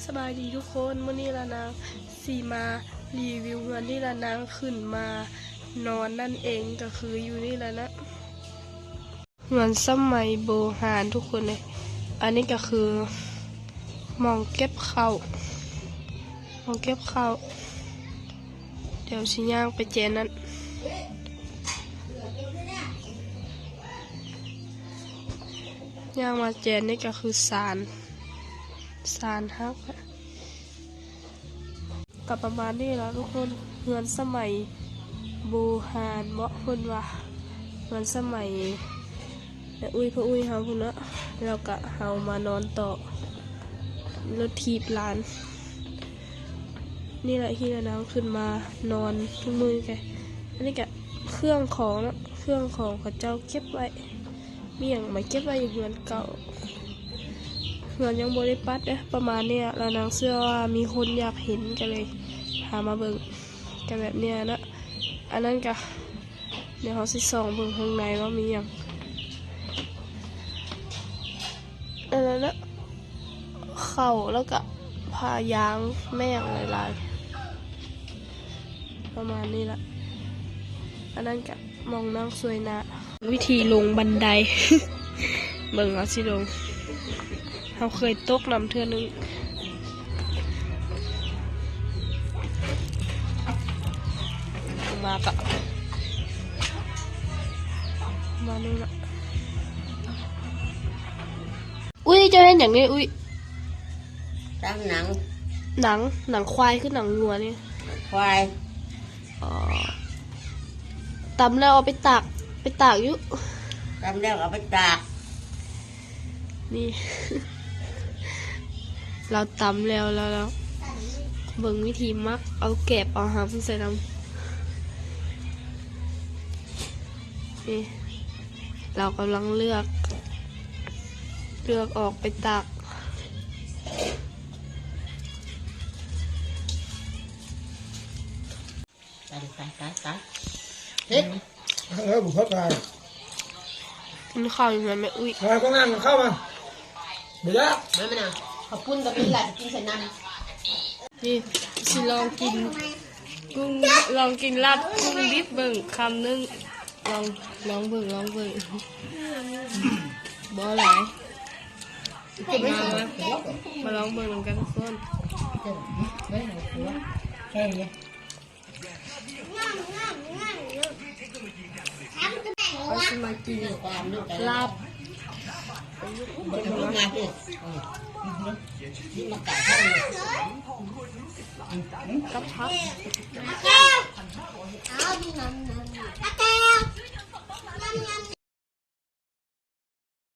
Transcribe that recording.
ສະບາຍດີທຸກຄົນ, ມື້ນີ້ລະນາງຊິມາຣີວິວເຮືອນທີ່ລະນາງຂຶ້ນມານອນນັ້ນເອງ, ກໍຄືຢູ່ນີ້ລະນະ ເຮືອນສະໄໝໂບຮານທຸກຄົນເອີຍ. ອັນນີ້ກໍຄືໝ່ອງເກັບເຂົ້າ, ໝ່ອງເກັບເຂົ້າ. ດຽວຊິຍ່າງໄປແຈນນັ້ນ, ຍ່າງມາແຈນນີ້ກໍຄືຊານ, ຊານຮັກ. ກໍປະມານນີ້ລະທຸກຄົນ, ເຮືອນສະໄໝໂບຮານເບາະ ເພິ່ນວ່າເຮືອນສະໄໝແມ່ອຸ້ຍພໍ່ອຸ້ຍເຮົາພຸ້ນເນາະ, ແລ້ວກະເຮົາມານອນຕໍ່ ລົດຖີບຫຼານ. ນີ້ແຫຼະທີ່ລະນາງຂຶ້ນມານອນທຸກມື້ແກ. ອັນນີ້ກະເຄື່ອງຂອງເນາະ, ເຄື່ອງຂອງເຂົາເຈົ້າເກັບໄວ້. ມີຫຍັງມາເກັບໄວ້ຢູ່ເຮືອນເກົ່າ, ເຮືອນຍັງບໍ່ໄດ້ປັດເດ້. ປະມານນີ້ລະນາງເຊື່ອວ່າມີຄົນຢາກເຫັນ ກໍເລີຍພາມາເບິ່ງ, ກໍແບບນີ້ນະ. ອັນນັ້ນກະ ດຽວເຮົາຊິສ່ອງເບິ່ງຂ້າງໃນວ່າມີຫຍັງ. ອັນນັ້ນນະ ເຂົ້າ ແລ້ວກະຜ້າຢາງແມ່ງຫຼາຍໆ ປະມານນີ້ລະ. ອັນນັ້ນກະໝ່ອງນັ່ງສວຍໜ້າ. ວິທີລົງບັນໄດ ເບິ່ງເຮົາຊິລົງ, ເຮົາເຄີຍຕົກນຳເທື່ອໜຶ່ງ. ມາກະ ມານີ້ລະ. ອຸ້ຍ ເຈົ້າເຮັດຫຍັງນີ້? ອຸ້ຍ ຕຳໜັງ ໜັງ ໜັງຄວາຍ ຄືໜັງງົວນີ້? ຄວາຍ. ອໍ ຕຳແລ້ວເອົາໄປຕາກ, ໄປຕາກຢູ່. ຕຳແລ້ວເອົາໄປຕາກ. ນີ້ ລາວຕຳແລ້ວ ແລ້ວ ແລ້ວເບິ່ງວິທີໝັກ, ເອົາແກບເອົາຫຳໃສ່ນຳ. ນີ້ ລາວກຳລັງເລືອກ ເລືອກອອກໄປຕາກ. ຕາຍ ຕາຍ ຕາຍ ຕາຍ ເຮັດ ເອີ ບໍ່ເຂົ້າໃຈ. ກິນເຂົ້າຢູ່ເຮືອນແມ່ອຸ້ຍ. ເອົາ ກໍນັ່ງເຂົ້າມາ ບໍ່ຢາກ ມາ ມານັ່ງ. ເຂົ້າປຸ້ນກໍມີຫຼາຍ ກິນໃສ່ນ້ຳ. ນີ້ ຊິລອງກິນກຸ້ງ, ລອງກິນລາບກຸ້ງດິບເບິ່ງຄຳໜຶ່ງ. ລອງ ລອງເບິ່ງ ລອງເບິ່ງ. ບໍ່ຫຼາຍ. ມາ ມາ ມາລອງເບິ່ງນຳກັນທຸກຄົນ. ເຮົາຊິມາກິນລາບກັບຜັກ.